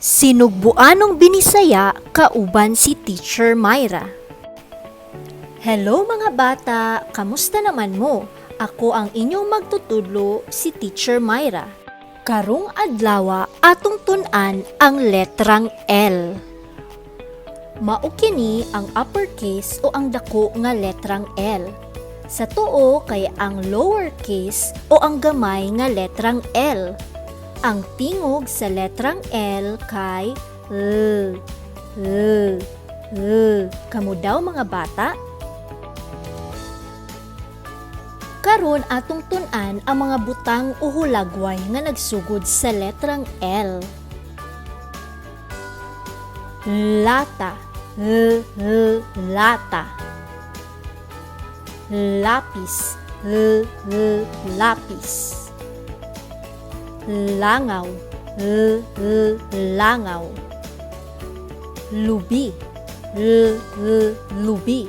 Sinugbuanong Binisaya kauban si Teacher Myra. Hello, mga bata, kamusta naman mo? Ako ang inyong magtutudlo, si Teacher Myra. Karong adlawa, atong tun-an ang letrang L. Mao kini ang uppercase o ang dako nga letrang L. Sa tuo kay ang lowercase o ang gamay nga letrang L. Ang tingog sa letrang L kay L, L, L. Kamo daw, mga bata? Karon, atong tun-an ang mga butang o hulagway nga nagsugod sa letrang L. Lata, L, L, lata. Lapis, L, L, lapis. Langaw, L, L, langaw. Lubi, L, L, lubi.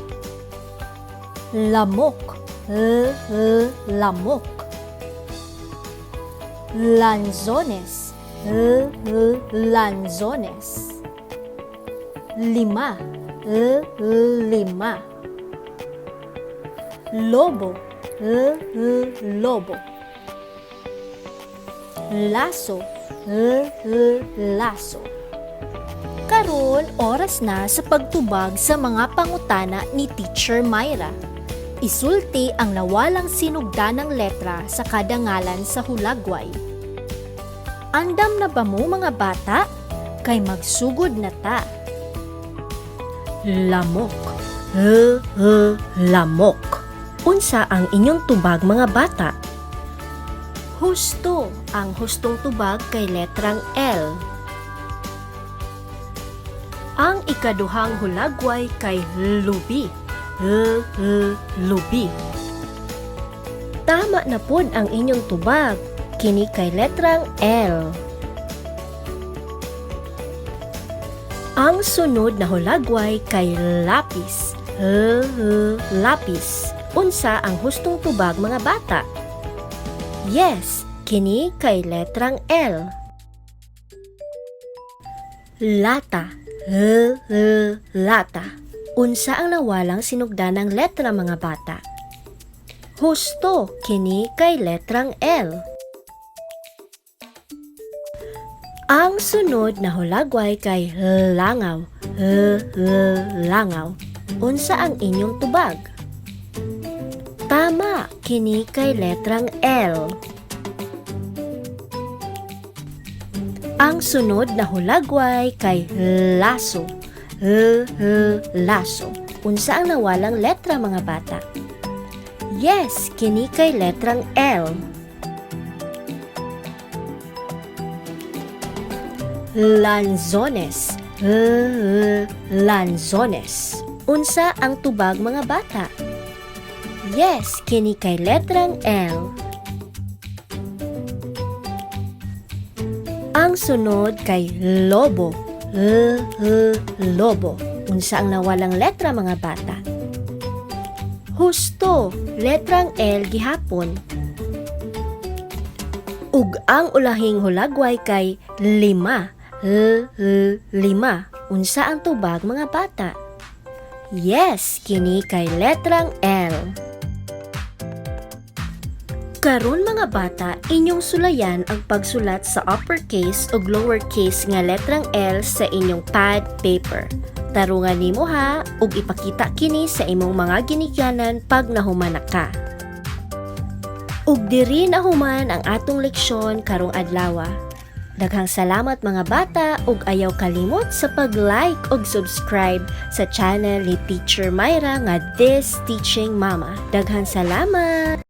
Lamok, L, L, lamok. Lanzones, L, L, lanzones. Lima, L, L, lima. Lobo, L, L, lobo. Laso, L, L, laso. Karon, oras na sa pagtubag sa mga pangutana ni Teacher Myra. Isulti ang nawalang sinugdanang letra sa kada ngalan sa hulagway. Andam na ba mo, mga bata? Kay magsugod na ta. Lamok. L, L, lamok. Unsa ang inyong tubag, mga bata? Husto, ang hustong tubag kay letrang L. Ang ikaduhang hulagway kay lubi. L, L, lubi. Tama na pod ang inyong tubag. Kini kay letrang L. Ang sunod na hulagway kay lapis. L, L, lapis. Unsa ang hustong tubag, mga bata? Yes, kini kay letrang L. Lata. L, L, lata. Unsa ang nawalang sinugdanang letra, mga bata? Husto, kini kay letrang L. Ang sunod na hulagway kay langaw. L, L, langaw. Unsa ang inyong tubag? Tama, kini kay letrang L. Ang sunod na hulagway kay laso. L, L, laso. Unsa ang nawalang letra, mga bata? Yes, kini kay letrang L. Lanzones. L, L, lanzones. Unsa ang tubag, mga bata? Yes, kini kay letrang L. Ang sunod kay lobo. L, L, lobo. Unsa ang nawalang letra, mga bata? Husto, letrang L gihapon. Ug ang ulahing hulagway kay lima. L, L, lima. Unsa ang tubag, mga bata? Yes, kini kay letrang L. Karon, mga bata, inyong sulayan ang pagsulat sa uppercase o lowercase nga letrang L sa inyong pad paper. Tarungan nimo ha ug ipakita kini sa imong mga ginikanan pag nahuman na ka. Ug diri nahuman ang atong leksyon karong adlaw. Daghang salamat, mga bata, ug ayaw kalimot sa pag-like ug subscribe sa channel ni Teacher Myra nga This Teaching Mama. Daghang salamat.